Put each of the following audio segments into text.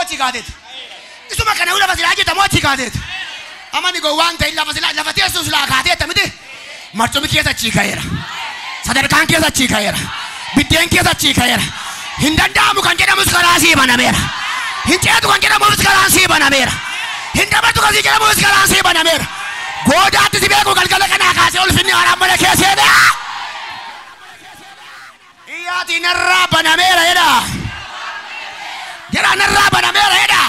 achii kaateeti. Isuma kana lafa silaa hojjetamoo achii kaateeti. Amani gowwaan ta'e lafa silaa lafa teessu silaa kaateetta miti. Marcumi keessa achii ka'eera. Sadarkaan keessa achii ka'eera. Biddeen keessa achii ka'eera. Hin danda'amu kan jedhamus karaa sii banameera. Hin ceetu kan jedhamus karaan sii banameera. Hin dabartu kan jedhamus karaan sii banameera. Goodaatti si beeku galgala kanaa kaasee ulfinni haaraan mana kee seenee. Iyyaatii narraa banameera jedha. Jedha narraa banameera jedha.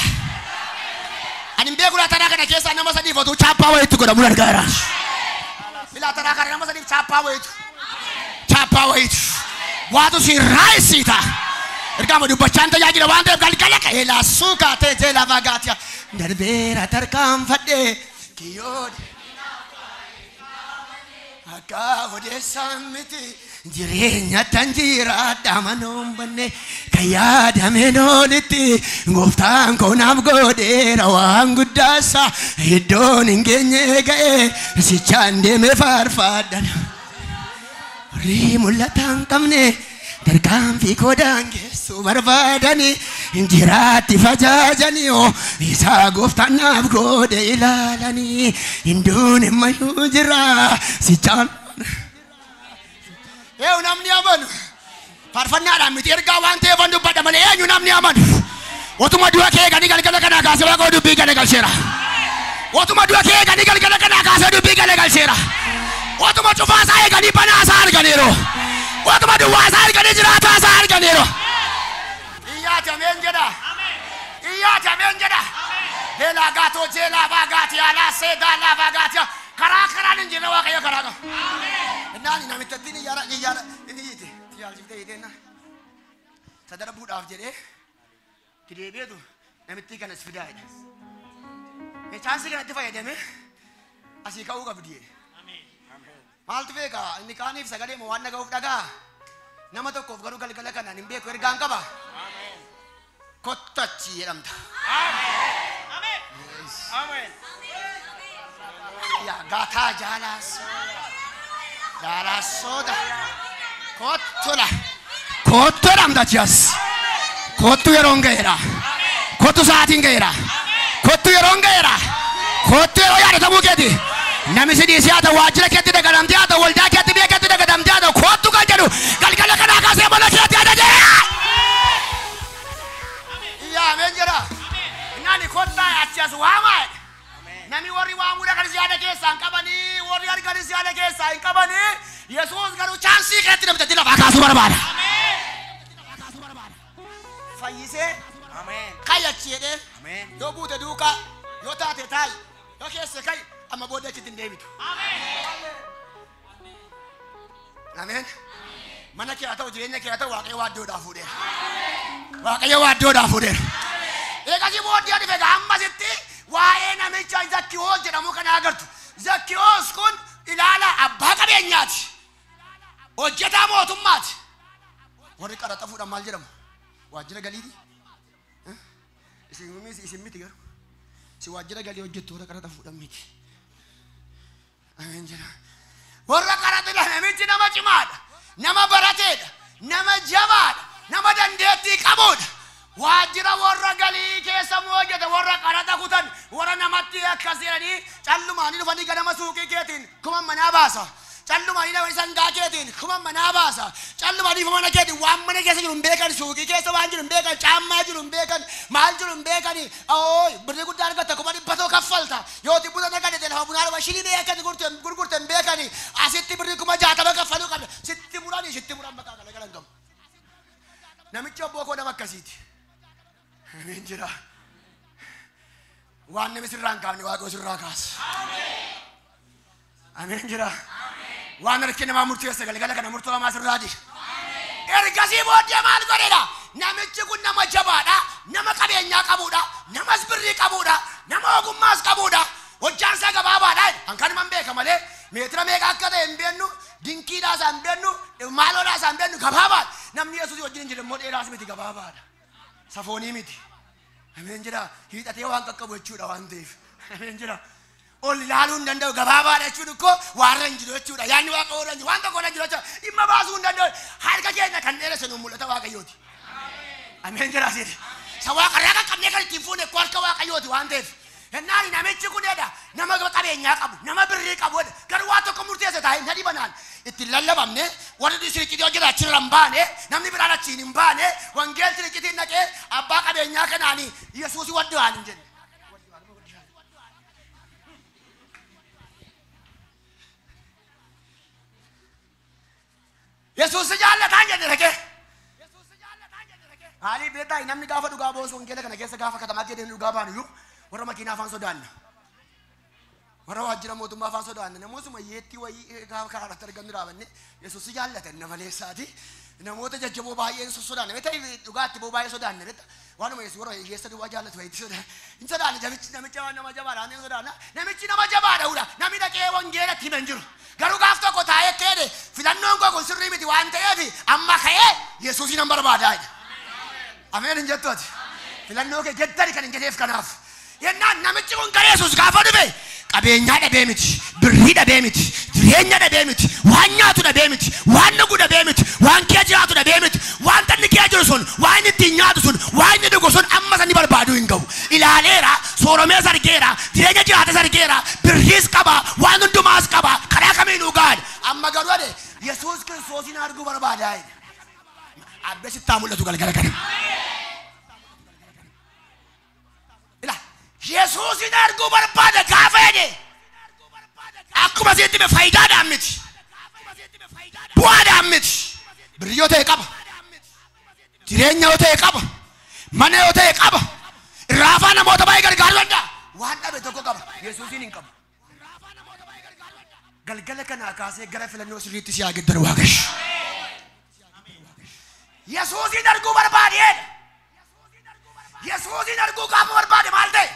Ani hin beeku laatanaa kana keessaa nama sadiif otuu chaappaa wayiitu godhamu argaara. Laatanaa kana nama sadiif chaappaa wayiitu. Chaappaa wayiitu. Waatu si raayisiita. Ergama dubbachaan tajaajila waan ta'eef galgala ka'ee laasuu kaatee jeela fagaatiya. Darbeera tarkaanfadhee kiyyoo akka odeessaan miti jireenya tan jiraadha manoon banne kan yaadameen olitti gooftaan koo naaf godheera waan guddaasa iddoon hin geenye ga'e sichaan deemee faarfadhan. Warri mul'ata hin qabne tarkaanfii koodaan geessu barbaadani jiraatti fajaajanii isaa gooftaan naaf godhe ilaalanii hinduun himmayyuu jira sichaan. Eenyu namni amanu faarfannaadhaan miti ergaa waan ta'eef dubbadha malee eenyu namni amanu otuma du'a kee eeganii galgala kanaa kaasee Waaqoo dubbii gale galcheera. Otuma du'a kee eeganii galgala kanaa kaasee dubbii gale galcheera. Otuma cufaasaa eeganii banaasaa arganiiru. Otuma duwwaasaa arganii jiraataasaa arganiiru. Iyyaati ameen jedha. Iyyaati ameen jedha. Heelaa gaatoo jeelaa baagaati alaa seedaa laa baagaati karaa karaan hin jirre Waaqayyo karaa qaba. Naani namittattiin iyyaara iyyaara inni hiite yaalchiftee hiiteenna sadarbuudhaaf jedhee itti deebi'eetu namittii kanas fidaa jedhe. Chaansii kanatti fayyadamee asii ka'uu qabdi jedhe. Maaltu beeka inni kaaniif sagalee moo waan dhaga'uuf dhagaa nama tokkoof garuu galgala kanaan hin beeku ergaan qaba. Kottachi jedhamta. Ameen. Yaa gaataa jaalaas. Jaalaasooda. Kottola. Kottu jedhamta achas. Kottu yeroon ga'eera. Kottu sa'aatiin ga'eera. Kottu yeroon ga'eera. Kottu yeroo yaadatamuu keeti. Namni si dhiisee haa ta'u waajjira keetti dagadamtee haa ta'u waldaa keetti biyya keetti dagadamtee haa ta'u kottu kan jedhu galgala kanaa kaasee mana keetti ajajee. Iyyaa ameen jedha. Nani kottaa achi as waamaa jedhe. Nami warri waamuu dhaqanis yaada keessaa hin qabanii warri arganis yaada keessaa hin qabanii Yesuus garuu chaansii keetti namtatti lafaa kaasuu barbaada. Fayyisee kayyachi jedhee yoo buute duukaa yoo taate taa'i yoo keesse ka'i amma booda achitti hin deebitu. Ameen. Mana kee haa ta'u jireenya kee haa ta'u Waaqayyo waaddoodhaa fuudheera. Waaqayyo waaddoodhaa fuudheera. Eegasii booddee dhufe ammasitti waa'ee namicha Zakkiyoos jedhamu kana agartu. Zakkiyoos kun ilaala abbaa qabeenyaati. Hojjetaa mootummaati. Warri qaraxa fuudhan maal jedhamu? Waajjira galiiti. Isin miti garuu. Si waajjira galii hojjettu warra qaraxa fuudhan miti. Ameen jedha. Warra qaraxa namichi nama cimaadha. Nama barateedha. Nama jabaadha. Nama dandeettii qabuudha. Waajjira warra galii keessa hojjete warra qaraxa kutan warra namatti akkas jedhanii callumaanii dhufanii ganama suuqii keetiin kuma manaa baasa. Callumaanii dhufanii sangaa keetiin kuma manaa baasa. Callumaanii mana keetiin waan mana keessa jiru hin beekan suuqii keessa waan jiru hin beekan caammaa jiru hin beekan maal jiru hin beekan birrii guddaa argatta 100,000 kaffalta yoo xibbuta naqate lafa bunaa dhufa shinii mee akkati gurgurte hin beekani asitti birrii 60,000 kaffaluu qabda sitti muranii sitti muran maqaa kana galan qabu. Namichi obboo koo nama akkasiiti. Ameen jedha. Waan namni sirraa hin kaafne Waaqayyo sirraa kaasa. Ameen jedha. Waan harki namaa murteesse galgala kana murtoo hamaa sirraa dhi. Ergasii booddee maal godheedha? Namichi kun nama jabaadha, nama qabeenyaa qabuudha, namas birrii qabuudha, nama ogummaas qabuudha. Hojjaan isaa gabaabaadha. Hankanuma hin beeka malee meetira meeqa akka ta'e hin beennu, dinkiidhaa isaa hin beennu, maaloodhaa isaa hin beennu gabaabaadha. Namni Yesuus wajjin hin jirre immoo dheeraas miti gabaabaadha. Safoonii miti. Ameen jedha. Hiixatee waan qaqqabu jechuudha waan ta'eef. Ameen jedha. Ol ilaaluu hin danda'u gabaabaadha jechuun ikkoo waarra hin jiru jechuudha. Yaadni Waaqa irra hin jiru waan tokko irra hin jiru jechuudha. Dhimma baasuu hin danda'u. Harka keenya kan dheeresse nuun mul'ata Waaqayyooti. Ameen jedha asitti. Isa waaqarraa qaqqabnee kan ittiin fuune koo harka waaqayyooti waan ta'eef. Hennaani namichi kun jedha nama qabeenyaa qabu nama birrii qabu jedha garuu waan tokko murteesse taa'ee na dhibanaan ittiin lallabamne warri sirriitti hojjetu achirra hin baane namni biraan achiin hin baane wangeelli sirriitti naqee abbaa qabeenyaa kanaanii Yesuus wadda waan hin jenne. Yesuus jaallataan jenne dhaqee. Haalli beektaa namni gaafa dhugaa boosu wangeela kana keessa gaafa katamaa jedhee dhugaa baanu iyyuu warra makiinaa afaan sodaanna. Warra waajjira mootummaa afaan sodaanna. Namootuma yeetti wayii gaafa karaa irratti argamnu dhaabanne Yesuus jaallatan nama leessaati. Namoota jajjaboo baay'een sodaanna. Beektaa dhugaatti boo baay'ee sodaanna beektaa. Waanuma Yesuus warra hiyyeessa duwwaa jaallatu wayiitti sodaanna. Hin sodaanne namichi namicha nama jabaadha hin sodaanna. Namichi nama jabaadha hudha. Namni dhaqee wangeelatti hima hin jiru. Garuu gaaf tokko taa'ee keede filannoon koo kun sirrii miti waan ta'eef amma ka'ee Yesuusin nan barbaadaa jedha. Ameen hin jettu ati. Filannoo kee jettani kan hin jedheef kanaaf. Yennaan namichi kun gara Yesuus gaafa dhufe qabeenyaa dhabee miti, birrii dhabee miti, jireenya dhabee miti, waan nyaatu dhabee miti, waan dhugu dhabee miti, waan kee jiraatu dhabee miti, waan tanni kee jiru sun, waan ittiin nyaatu sun, waan inni dhugu sun amma sanni barbaaduu hin gahu. Ilaaleera, sooromees argeera, jireenya jiraates argeera, birriis qaba, waan hundumaas qaba, karaa kamiinuu gaadha. Amma garuu ade Yesuus Kiristoosin arguu barbaadaa jedhe. Abbee sittaa mul'atu galgala kana. Ila Yesuusin arguu barbaada gaafa jedhe akkuma sitti hime faayidaadhaan miti bu'aadhaan miti birrii yoo ta'e qaba jireenya yoo ta'e qaba mana yoo ta'e qaba irraafaa namoota baay'ee gargaaruu danda'a waan dhabe tokko qaba Yesuusin hin qabu. Galgala kanaa kaasee gara filannoo sirriitti si haa geeddaru Waaqayyo. Yesuusin arguu barbaadeedha. Yesuusin arguu gaafa barbaade maal ta'e?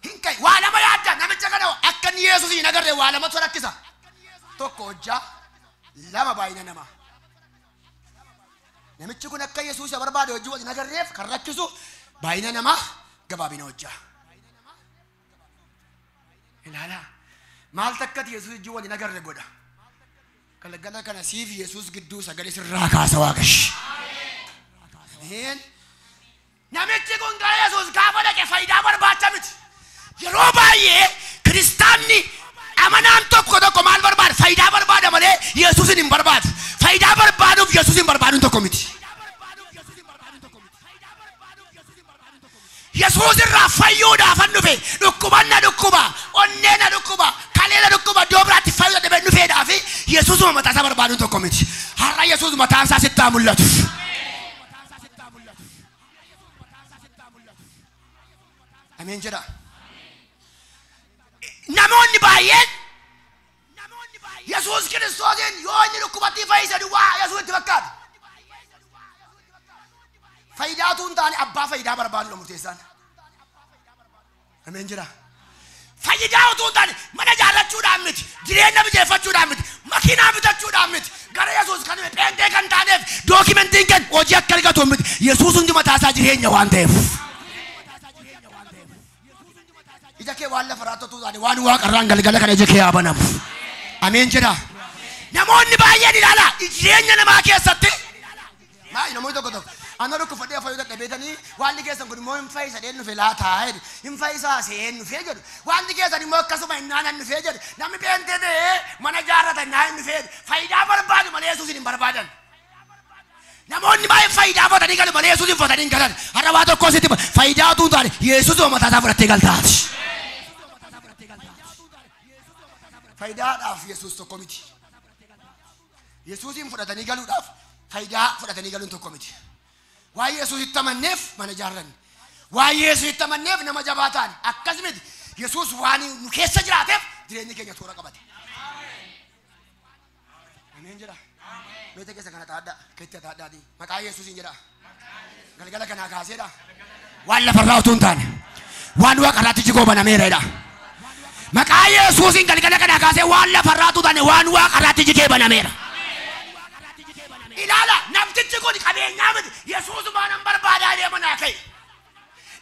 Hin ka'e. Waa lama yaadda namicha kana akka inni Yesuusin hin agarre waa lamatu rakkisa. Tokko hojjaa, lama baay'ina namaa. Namichi kun akka Yesuus isa barbaade hojii wal hin agarreef kan rakkisu baay'ina namaa gabaabina hojjaa. Ilaalaa maal takkati Yesuus hojii wal hin agarre godha. Galgala kana siif Yesuus gidduu sagalee sirraa kaasa Waaqayyo. Ameen. Namichi kun gara Yesuus gaafa dhaqe faayidaa barbaacha miti. Yeroo baay'ee kiristaanni amanaan tokko tokko maal barbaada? Faayidaa barbaada malee Yesuusin hin barbaadu. Faayidaa barbaaduuf Yesuusin barbaaduun tokko miti. Yesuus irraa fayyuudhaaf an dhufe dhukkuban na dhukkuba, onnee na dhukkuba, kalee na dhukkuba, iddoo biraatti fayyuu dadhabee dhufeedhaaf Yesuusuma mataa isaa barbaaduun tokko miti. Har'a Yesuus mataan isaa sitti haa mul'atu. Ameen jedha. Namoonni baay'een Yesuus Kiristoosin yoo inni dhukkubatti fayyise duwwaa Yesuus itti fakkaata. Faayidaatu hin taane abbaa faayidaa barbaadudha murteessaan. Ameen jedha. Faayidaa utuu hin taane mana ijaarrachuudhaan miti, jireenya mijeeffachuudhaan miti, makiinaa bitachuudhaan miti, gara Yesuus kan dhufe pheenxee kan taaneef dookimentiin kan hojii akka argatu miti. Yesuus hundi mataa isaa jireenya waan ta'eef. Ija kee waan lafa irraa utuu taane waan waaqarraan galgala kana ija kee haa banamu. Ameen jedha. Namoonni baay'een ilaalaa jireenya namaa keessatti maal namoonni tokko tokko ana dhukkubfadhee fayyuu dadhabeetanii waalli keessan kun immoo hin fayyisa dheen dhufe laataa jedhu hin fayyisaa seen dhufee jedhu waalli keessan immoo akkasuma hin naanan dhufee jedhu namni pheenxee ta'ee mana ijaarrata hin naan dhufee jedhu faayidaa barbaadu malee Yesuusin hin barbaadan. Namoonni baay'een faayidaa fudhatanii galu malee Yesuusin fudhatanii hin galan. Har'a waa tokko sitti hima faayidaa utuu hin taane Yesuusuma mataa isaa fudhattee galtaati. Faayidaadhaaf Yesuus tokko miti. Yesuusin fudhatanii galuudhaaf faayidaa fudhatanii galuun tokko miti. Waa'ee Yesuusitti amanneef mana ijaarranne. Waa'ee Yesuusitti amanneef nama jabaa taane. Akkas miti. Yesuus waan nu keessa jiraateef jireenyi keenya toora qabate. Ameen jedha. Meeta keessa kana taadhaa. Keetti taadhaati. Maqaa Yesuusiin jedha. Galgala kanaa kaaseedha. Waan lafarraa utuu hin taane. Waan waaqarraatti jigoo banameera jedha. Maqaa Yesuusiin galgala kanaa kaasee waan lafarraa utuu taane waan waaqarraatti jigee banameera. Ilaala namtichi kun qabeenyaa miti Yesuusumaa nan barbaadaa deema naa ka'e.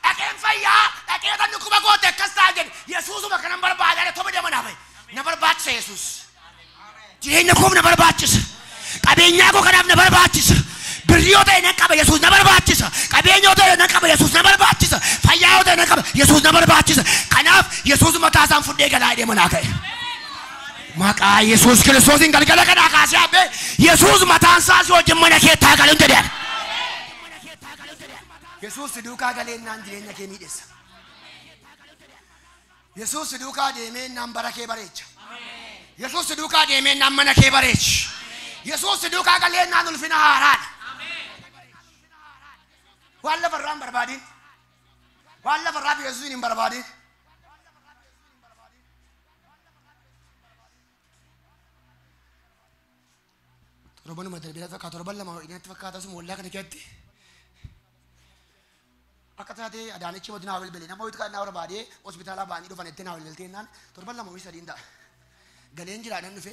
Dhaqeen fayyaa dhaqee kan dhukkuba goote akkas ta'a jedhe Yesuusuma kanan barbaadaa deema deema naa ka'e. Na barbaachisa Yesuus. Jireenya koof na barbaachisa. Qabeenyaa koo kanaaf na barbaachisa. Birrii yoo ta'e nan qaba Yesuus na barbaachisa. Qabeenya yoo ta'e nan qaba Yesuus na barbaachisa. Fayyaa yoo ta'e nan qaba Yesuus na barbaachisa. Kanaaf Yesuus mataa isaan fudhee galaa jedhee manaa ka'e. Maqaa Yesuus Kiristoosiin galgala kanaa kaasee hafe Yesuus mataan isaa si wajjin mana kee taa galuun jedhan. Yesuus si duukaa galeennaan jireenya kee miidhessa. Yesuus si duukaa deemeennaan bara kee bareecha. Yesuus si duukaa deemeennaan mana kee bareecha. Yesuus si duukaa galeennaan ulfina haaraadha. Waan lafarraa hin barbaadin. Waan lafarraa fi Yesuusin hin barbaadin. Torbanuma darbee fakkaata torban lama inni fakkaata asuma wallaa kana keessatti. Akka taatee Adaanech matu naa bilbile nama wayitu kan naa barbaadee hospitaala ba'anii dhufan itti naa bilbiltee naan torban lama wayii sadiin ta'a. Galeen jira nan dhufe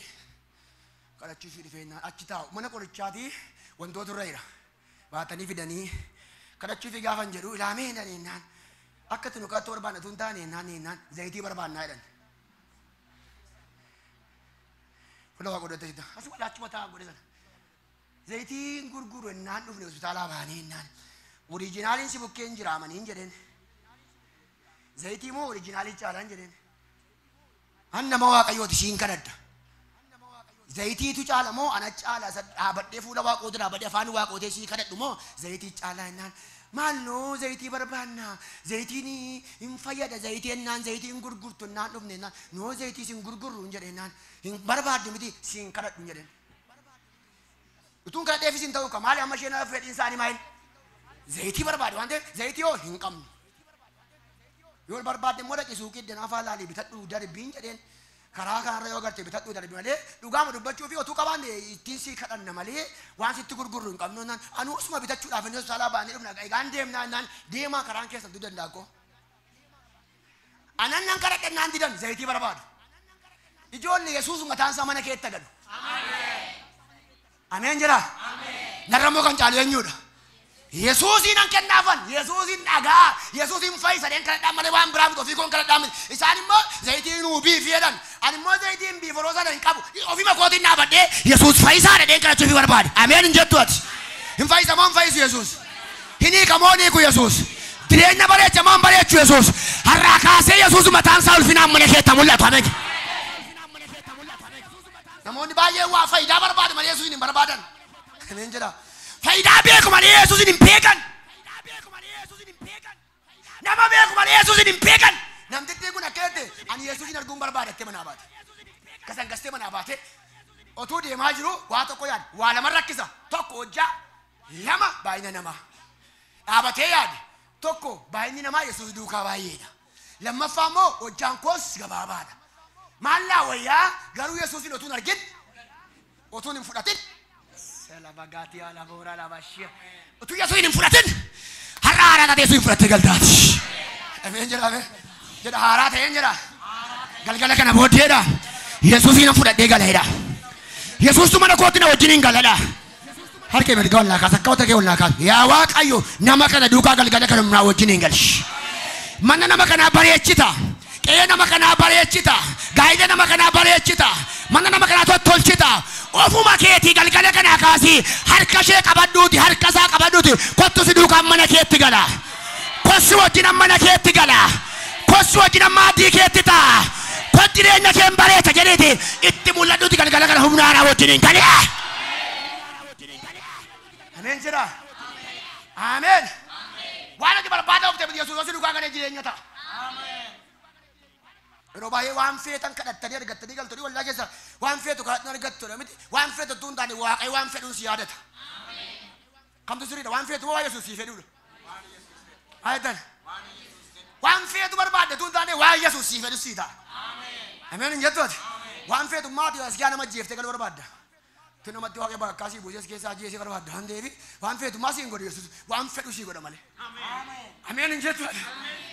kadhachiisuu dhufee naan achi taa'u mana qorichaatii wantoota irra jira baatanii fidanii kadhachiisuu gaafan jedhu ilaamee naan akka tunu kadhattu barbaanna tun taane naan zayitii barbaannaa jedhan. Fuula waa godhatte jira asuma laachuma taa'aa godhe sana. Zayitiin gurguru naan dhufne hospitaalaa baanee naan. Oriijinaaliin si bukkeen jira amaniin jedheen. Zayitii moo oriijinaalii caalaan jedheen. An nama waaqayyooti siin kadhadha. Zayitiitu caala moo ana caala isa dhaabadhee fuula waaqoota dhaabadhee afaan waaqootee sii kadhadhu moo zayitii caalaa jennaan. Maaloo zayitii barbaanna zayitiin hin fayyada zayitii jennaan zayitii hin gurgurtu jennaan dhufne jennaan noo zayitii siin gurgurru hin jedheen hin barbaaddu miti siin kadhadhu hin jedheen. Utuun kadhadheefis hin ta'u maali amma isheen fedhiin isaanii maal? Zayitii barbaade waan ta'eef zayitii yoo hin qabnu. Yoo barbaadde immoo dhaqi suuqii iddoo afaan laalii bitadhu darbiin jedheen karaa kanarra yoo garte bitadhu darbi malee dhugaama dubbachuu fi otuu qabaanne ittiin sii kadhanna malee waan sitti gurgurru hin qabnu naan anu osuma bitachuudhaaf inni hospitaalaa baanee dhufna egaan deemnaa naan deemaa karaan keessan du danda'a koo. Anan nan kadhadhe naan didan zayitii barbaadu. Ijoollee Yesuus mataan isaa mana keetta galu. Ameen jedhaa. Narra immoo kan caalu eenyudha? Yesuusiin an kennaafan, Yesuusiin dhagaa, Yesuusiin fayyisa dheen kadhadhaan malee waan biraa miti ofii koon kadhadhaan miti. Isaan immoo zayitii nuu biifi jedhan. Ani immoo zayitiin biiforoo sana hin qabu. Ofima kootiin dhaabadhee Yesuus fayyisaadha dheen kadhachuufii barbaade. Ameen hin jettu ati. Hin fayyisa moo hin fayyisu Yesuus? Hin hiika moo hin hiiku Yesuus? Jireenya bareecha moo hin bareechu Yesuus? Har'aa kaasee Yesuus mataan isaa ulfinaan mana keetta mul'atu. Ameen. Namoonni baay'een waa faayidaa barbaadu malee Yesuusin hin barbaadan. Ameen jedha. Faayidaa beeku malee Yesuusin hin beekan. Nama beeku malee Yesuusin hin beekan. Namtittiin kun akka jette ani Yesuusin arguun barbaadattee manaa baate. Gasangastee manaa baate otuu deemaa jiru waa tokko yaade waa lama rakkisa tokko hojjaa lama baay'ina namaa. Dhaabatee yaade tokko baay'inni namaa Yesuus duukaa baay'eedha. Lammaffaa immoo hojjaan koos gabaabaadha. Maallaa wayyaa garuu Yesuusin otuun argin otuun hin fudhatin. Utuu Yesuusin hin fudhatin har'a haaraa taatee Yesuusin fudhattee galtaati. Ameen jedha ameen jedha haaraa ta'een jedha. Galgala kana booddeedha. Yesuusin hin fudhadhee galeedha. Yesuustu mana kootti na wajjin hin galadha. Harka mirga wallaa kaasa akka wata kee wallaa kaasa. Yaa Waaqayyo nama kana duukaa galgala kana na wajjin hin galchi. Mana nama kanaa bareechita. Qe'ee nama kanaa bareechita. Gaa'ela nama kanaa bareechita. Mana nama kanaa tottolchita. Ofuma keetii galgala kanaa kaasii harka ishee qabadhuuti harka isaa qabadhuuti kottu si duukaan mana keetti gala. Kossi wajjin mana keetti gala. Kossi wajjin maatii keetti ta'a. Kottu jireenya kee bareecha jedheeti itti mul'adhuuti galgala kana humna haaraa wajjin hin galee. Ameen jedha. Ameen. Waan ati barbaada oofte miti Yesuus si duukaa galee jireenya ta'a. Yeroo baay'ee waan feetan kadhattanii argattanii galtanii wallaa keessa waan feetu kadhatanii argattu miti waan feetu tun taane waaqayyo waan fedhuun si yaadata. Kamtu sirriidha waan feetu waa Yesuus si fedhuudha. Ayatan. Waan feetu barbaadde tun taane waa Yesuus si fedhu si ta'a. Ameen hin jettu ati. Waan feetu maatii as gaa nama jeeftee galuu barbaadda. Tun namatti waaqayyo bakka asii buusee as keessaa ajjeesee barbaadda waan ta'eef waan feetu maa siin godhu Yesuus waan fedhu si godha malee. Ameen hin jettu ati.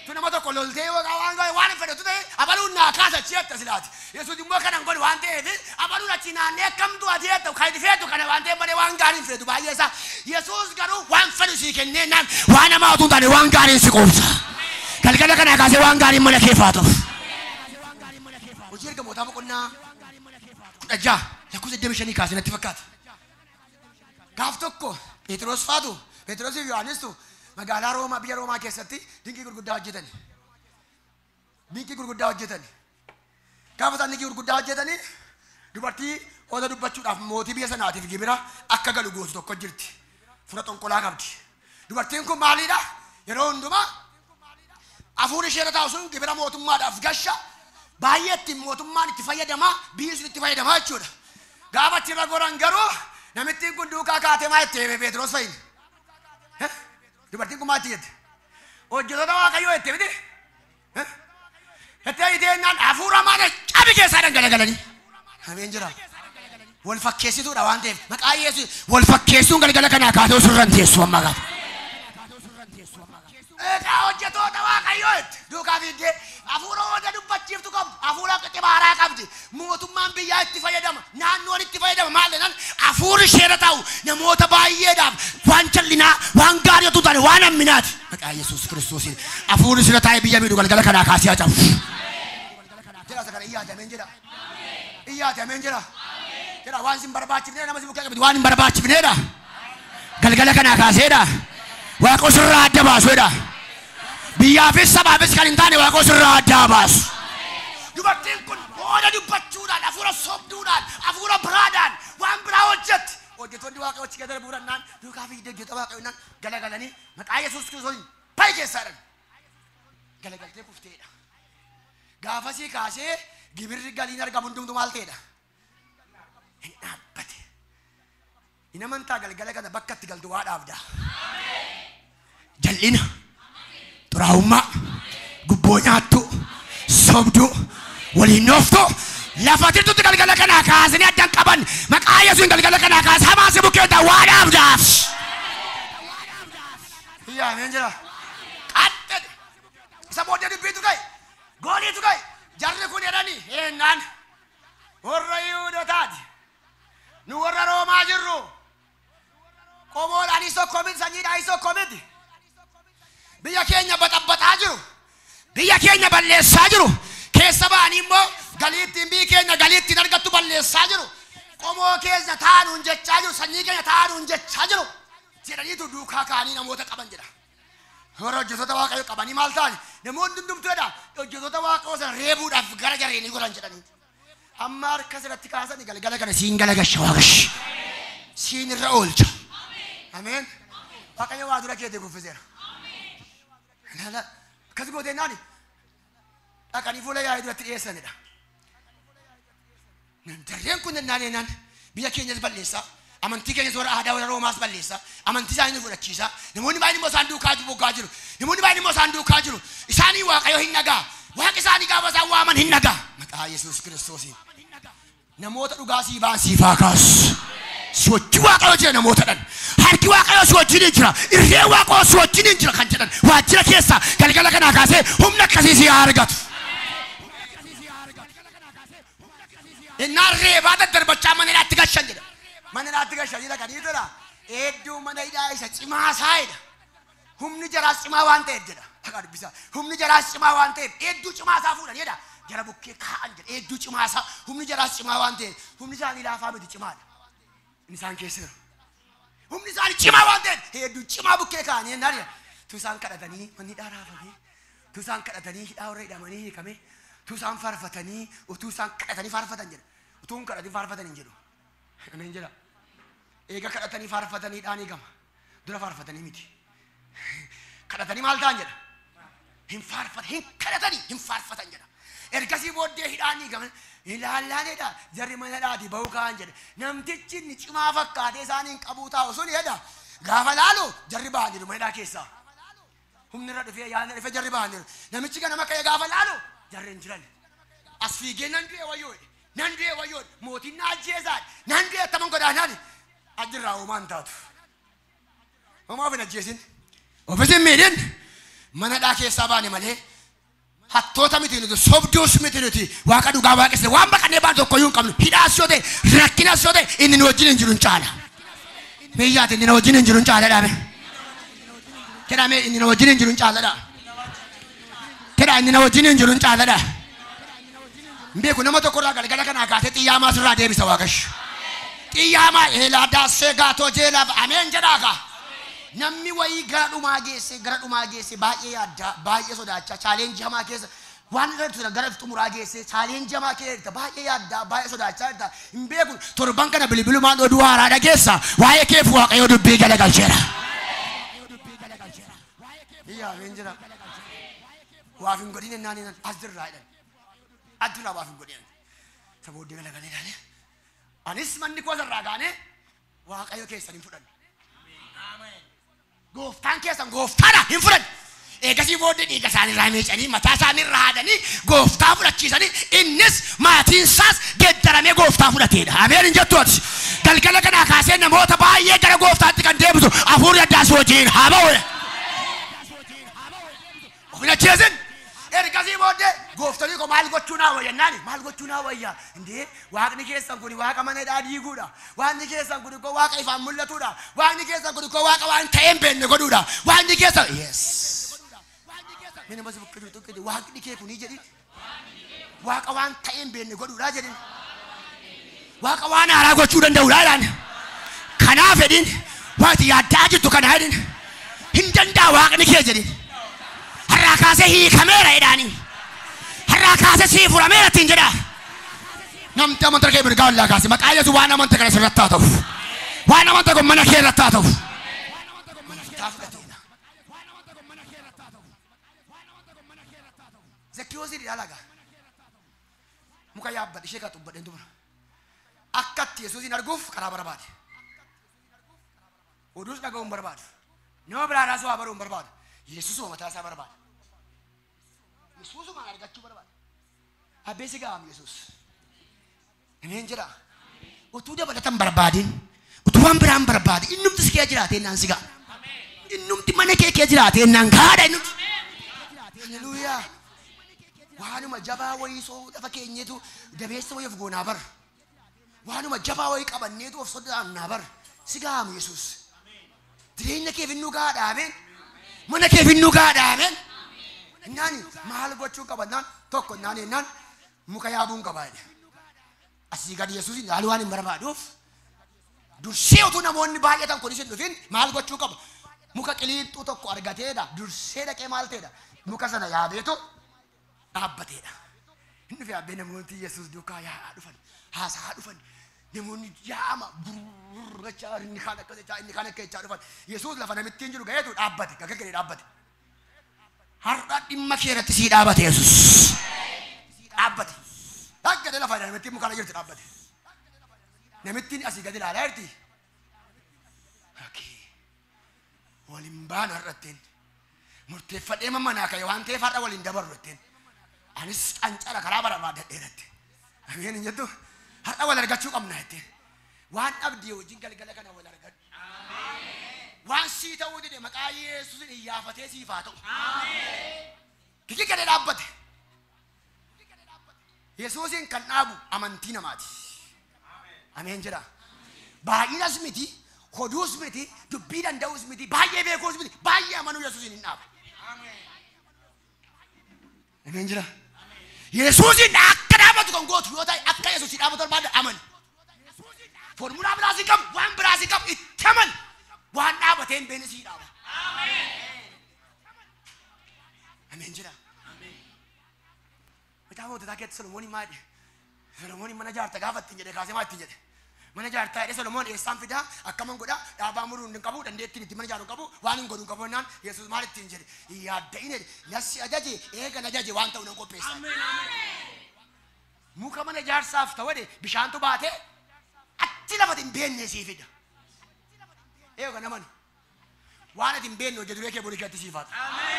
Tu nama tokko loltee waan waan fedhatu ta'e abaluun naa kaasa achi jetta silaati. Yesuus immoo kanan godhu waan ta'eef abaluun achi naannee akkamtu ati jetta kan itti feetu kana waan ta'eef malee waan gaarii hin feetu baay'ee isaa. Yesuus garuu waan fedhu sii kennee naan waan namaa utuu hin taane waan gaariin si quubsa. Galgala kanaa kaasee waan gaariin mana kee faatuuf. Hojii ergamootaa boqonnaa 16 lakkoofsa 25 kaasee natti fakkaata. Gaaf tokko Phexros faatu Phexrosii fi Yohaanistu magaalaa Roomaa biyya Roomaa keessatti dinqii gurguddaa hojjetani. Dinqii gurguddaa hojjetani. Gaafa isaan dinqii gurguddaa hojjetani dubartii hooda dubbachuudhaaf mootii biyya sanaatiif gibira akka galu gootu tokko jirti. Fura xonqolaa qabdi. Dubartiin kun maaliidha? Yeroo hundumaa hafuurri ishee irra taa'u sun gibira mootummaadhaaf gasha. Baay'ee ittiin mootummaan itti fayyadamaa, biyyi sun itti fayyadamaa jechuudha. Gaafa achirra goran garuu namittiin kun duukaa kaatee maa itti hime Phexros fayyine. Dubartiin kun maal itti jette? Hojjettoota Waaqayyoo itti miti? Itti ayiteenyaan hafuura maal cabi keessaa dhangalagalanii. Ameen jira. Wal fakkeessituudha waan ta'eef maqaa Yesuus wal fakkeessuun galgala kanaa kaatee osoo irra hin teessu amma gaaf. Egaa hojjettoota Waaqayyoo itti duukaa fiiggee hafuura hooda dubbachiiftu qabdi, hafuura xibaaraa qabdi, mootummaan biyyaa itti fayyadama, naannoon itti fayyadama maal jennaan hafuurri isheerra taa'u namoota baay'eedhaaf waan jallinaa, waan gaarii otoo taane waan hamminaati. Maqaa Yesuus Kiristoosiin hafuurri isheerra taa'ee biyya miidhu galgala kanaa kaasee haa cabu. Jedha isa kana iyyaate ameen jedha. Iyyaate ameen jedha. Jedha waan sin barbaachifneedha nama si bukkee qabdi waan hin barbaachifneedha. Galgala kanaa kaaseedha. Waaqa sirraa adda baasuudha. Biyyaafis sabaafis kan hin taane waaqa sirraa adda baasu. Dubartiin kun hooda dubbachuudhaan, hafuura sobduudhaan, hafuura biraadhaan waan biraa hojjetti. Hojjettoonni Waaqayyoo achi keessa darbuudhaan duukaa fiigdee hojjettoota Waaqayyoo naan galagalanii maqaa Yesuus Kiristoosiin ba'i keessaa jedhan. Galagaltee kufteedha. Gaafasii kaasee gibirri galiin argamu hundumtu maal ta'edha? Hin dhaabbate. Hin amantaa galgala kana bakka itti galtu waa dhaabda. Jal'ina, xuraa'ummaa, gubboo nyaattu, sobduu, waliin dhooftu, lafa jirtutti galgala kanaa kaasanii addan qaban maqaa Yesuusin galgala kanaa kaas hamaa si bukkeetta waa dhaabdaaf. Iyyaa ameen jira. Qaxxee isa booddee dubbiitu ka'e, gooliitu ka'e, jarri kun jedhanii eennaan warra Yihuudootaati. Nu warra Roomaa jirru. Qomoodhaanis tokko miti, sanyiidhaanis tokko miti. Biyya keenya baxabbaxaa jiru. Biyya keenya balleessaa jiru. Keessa ba'anii immoo galii ittiin biyyi keenya galii ittiin argattu balleessaa jiru. Qomoo keenya taanuun jechaa jiru, sanyii keenya taanuun jechaa jiru. Jedhaniitu duukaa ka'anii namoota qaban jedha. Warra hojjettoota Waaqayyoo qabanii maal ta'an? Namoonni hundumtuu jedha hojjettoota Waaqayyoo sana reebuudhaaf gara jareenii godhan jedhanii. Amma harka sirratti kaasanii galgala kana siin galagasha Waaqayyo. Siin irra oolcha. Ameen. Waaqayyo waa dura keetii kuffiseera. Laala akkas gootee naani dhaqanii fuula yaa'ii duratti dhiyeessanidha. Jarreen kun naan naan biyya keenyas balleessaa. Amantii keenyas warra aadaa warra Roomaas balleessaa. Amantii isaanii nu fudhachiisaa. Namoonni baay'een immoo isaan duukaa boggaa jiru. Namoonni baay'een immoo isaan duukaa jiru. Isaanii Waaqayyo hin dhagaa. Waaqi isaanii gaafa isaan waaman hin dhagaa. Maqaa Yesuus Kiristoosiin. Namoota dhugaa sii ba'an siif haa kaasu. Si wajjin Waaqayyo jira namootadhaan. Harki Waaqayyoo si wajjin jira. Irreen Waaqayyoo si wajjin jira kan jedhan waajjira keessa galgala kanaa kaasee humna akkasii si haa argatu. Innaan reebaa daddarbachaa mana hidhaatti gashan jedha. Mana hidhaatti gashanii dhaqanii tura. Hedduu mana hidhaa isa cimaa isaayidha. Humni jaraas cimaa waan ta'eef jedha. Dhaqaa dubbisaa. Humni jaraas cimaa waan ta'eef hedduu cimaa isaa fuudhan jedha. Jara bukkee kaa'an jedha. Hedduu cimaa isaa humni jaraas cimaa waan ta'eef humni isaanii laafaa miti cimaadha. Inni isaan keessa jiru. Humni isaanii cimaa waan ta'eef hedduu cimaa bukkee kaa'anii jennaan jedha. Tu isaan kadhatanii manni hidhaa raafamee, tu isaan kadhatanii hidhaa warra hidhamanii hiikamee, tu isaan faarfatanii utuu isaan kadhatanii faarfatan jedha. Utuu hin kadhatin faarfatan hin jedhu. Ameen jedha. Eega kadhatanii faarfatanii hidhaan hiikama. Dura faarfatanii miti. Kadhatanii maal ta'an jedha. Hin faarfatan, hin kadhatanii, hin faarfatan jedha. Ergasii booddee hidhaan hiikame. Ilaallaanidha. Jarri mana hidhaatii ba'uu ka'an jedha. Namtichi inni cimaa fakkaatee isaaniin qabuu taa'u sun jedha. Gaafa laalu jarri ba'aniiru mana hidhaa keessaa. Humni irra dhufee yaadni dhufee jarri ba'aniiru. Namichi ganama ka'ee gaafa laalu jarri hin jiran. As fiigee nan du'e wayyoo jedhe. Nan du'e wayyoo jedhe. Mootiin na ajjeesaa jedhe. Nan du'e attaman godaanaa jedhe. Ajjirraa homaa hin taatu. Homaa of hin ajjeesin. Ofis hin miidhin. Mana hidhaa keessaa baane malee hattoota miti nuti, sobduus miti nuti, Waaqa dhugaa waaqessine waan baqannee baanu tokkoyyuu hin qabnu. Hidhaas yoo ta'e, rakkinas yoo ta'e inni nu wajjin hin jiru hin caala. Meeyyaati inni na wajjin hin jiru hin caala dhaame. Jedhame inni na wajjin hin jiru hin caala dha. Jedha inni na wajjin hin jiru hin caala dha. Hin beeku nama tokkorraa galgala kanaa kaasee xiyyaa maasirraa deebisa Waaqayyo. Xiyyaama eelaa daassee gaatoo jeelaaf ameen jedhaakaa. Namni wayii gara dhumaa geesse baay'ee yaaddaa baay'ee sodaachaa chaalenjii hamaa keessa waan irratti gara xumuraa geesse chaalenjii hamaa keessa baay'ee yaaddaa baay'ee sodaachaa jirta hin beeku torban kana bilbilumaan oduu haaraa dhageessa waa'ee keef Waaqayyo dubbii galagalcheera. Iyyaa ameen jedha. Waaf hin godhin ennaan as dirraa jedhan. As dirraa waaf hin godhin. Isa booddee galagalee ilaalee anis manni koo irraa kaanee Waaqayyo keessan hin fudhanne. Gooftaan keessan gooftaadha hin fudhanne. Eegasii booddee dhiiga isaaniirraa miicanii mataa isaaniirraa haadanii gooftaa fudhachiisanii innis maatiin isaas geeddaramee gooftaa fudhateedha. Ameen hin jettu ati. Galgala kanaa kaasee namoota baay'ee gara gooftaatti kan deebisu hafuurri addaas wajjin haa ba'u. Of hin ajjeesin. Ergasii booddee gooftolii koo maal gochuu naa wayya naani maal gochuu naa wayya indee waaqni keessan kun waaqa mana hidhaa diiguudha waaqni keessan kun koo waaqa ifaan mul'atuudha waaqni keessan kun koo waaqa waan ta'ee hin beekne godhuudha waaqni keessan yes mee nama si bukkee jiru tokko waaqni kee kunii jedhi waaqa waan ta'ee hin beekne godhuudha jedhin waaqa waan haaraa gochuu danda'uudha jedhaan kanaaf jedhin waaqni yaaddaa jirtu kanaa jedhin hin danda'a waaqni kee jedhin har'aa kaasee hiikameera jedhaanii har'aa kaasee sii furameera ittiin jedha. Namni amantaa kee mirgaa ollaa kaase maqaa Yesuus waan amantaa kana sirratti haa ta'u. Waan amantaa kun mana kee irratti haa ta'u. Zakkiyoosii dhalaga muka yaabbadhe ishee kaa xubbadheen dubara akkatti Yesuusin arguuf karaa barbaade. Oduus dhaga'uu hin barbaadu. Nama biraa haasawaa baruu hin barbaadu. Yesuusuma mataa isaa barbaada. Yesuusumaan argachuu barbaada. Abbee si ga'am Yesuus. Ameen jedha. Utuu dabalatan barbaadin, utuu waan biraan barbaadin, innumti si kee jiraatee naan si ga'a. Innumti mana kee kee jiraatee naan gahaadha innumti. Haleluuyaa. Waanuma jabaa wayii soo lafa keenyeetu dabeessa wayii of goonaa bar. Waanuma jabaa wayii qabanneetu of sodaannaa bar. Si ga'am Yesuus. Jireenya keef innuu gahaadha ameen. Mana keef innuu gahaadha ameen. Innaan maal gochuu qaba naan tokko innaan innaan muka yaabuun qaba jedhe. Asii gadi Yesuus ilaaluu waan hin barbaaduuf dursee utuu namoonni baay'atan kunis hin dhufin maal gochuu qaba? Muka qiliixxuu tokko argateedha. Dursee dhaqee maal ta'edha? Muka sana yaabeetu dhaabbateedha. Hin dhufe abbee namooti Yesuus duukaa yaa'aa dhufan haasa'aa dhufan namoonni yaa'ama gurgurrachaa inni kaan akkas jechaa inni kaan akka jechaa dhufan Yesuus lafa namittiin jiru ga'eetu dhaabbate gaggaggee dhaabbate. Har'a dhimma kee irratti sii dhaabate Yesuus. Dhaabbate. Dhaggatee lafa namittiin muka irra jirtu dhaabbate. Namittiin asii gadi ilaalaa jirti. Waliin baanu har'attiin murteeffadhee manaa ka'e waan ta'eef har'a waliin dabarru ittiin. Anis qancara karaa barbaadadheeratti. Ameen hin jettu har'a wal argachuu qabna ittiin. Waan dhabdee wajjin galgala kana wal argadhu. Waan sii ta'uu dide maqaa Yesuusin iyyaafatee siif haa ta'u. Kiki gadi dhaabbate. Yesuusin kan dhaabu amantii namaati. Ameen jedha. Baay'inas miti, hoduus miti, dubbii danda'uus miti, baay'ee beekuus miti, baay'ee amanuu Yesuusin hin dhaaba. Ameen jedha. Yesuusin akka dhaabatu kan gootu yoo ta'e akka Yesuusin dhaabatu barbaada amani. Formulaa biraas hin qabu, waan biraas hin qabu, itti amani. Waan dhaabatee hin beekne sii dhaaba. Ameen jedha. Macaafa moototaa keessatti Solomoon maal jedhe? Solomoon mana jaarta gaafa ittiin jedhe kaasee maal ittiin jedhe? Mana jaartaa jedhee Solomoon eessaan fidaa akkaman godhaa dhaabaa muruu hin qabu dandeettiin itti mana jaaru hin qabu waan hin godhu hin qabu jennaan Yesuus maal ittiin jedhe? Hin yaadda'in jedhe lassi ajaje eega na ajaje waan ta'u nan qopheessa. Muka mana jaarsaaf ta'u jedhe bishaantu baatee achi lafa hin beekne sii fida. Eega namani waan ati hin beekne hojii duree kee borii keetti siif haa ta'u.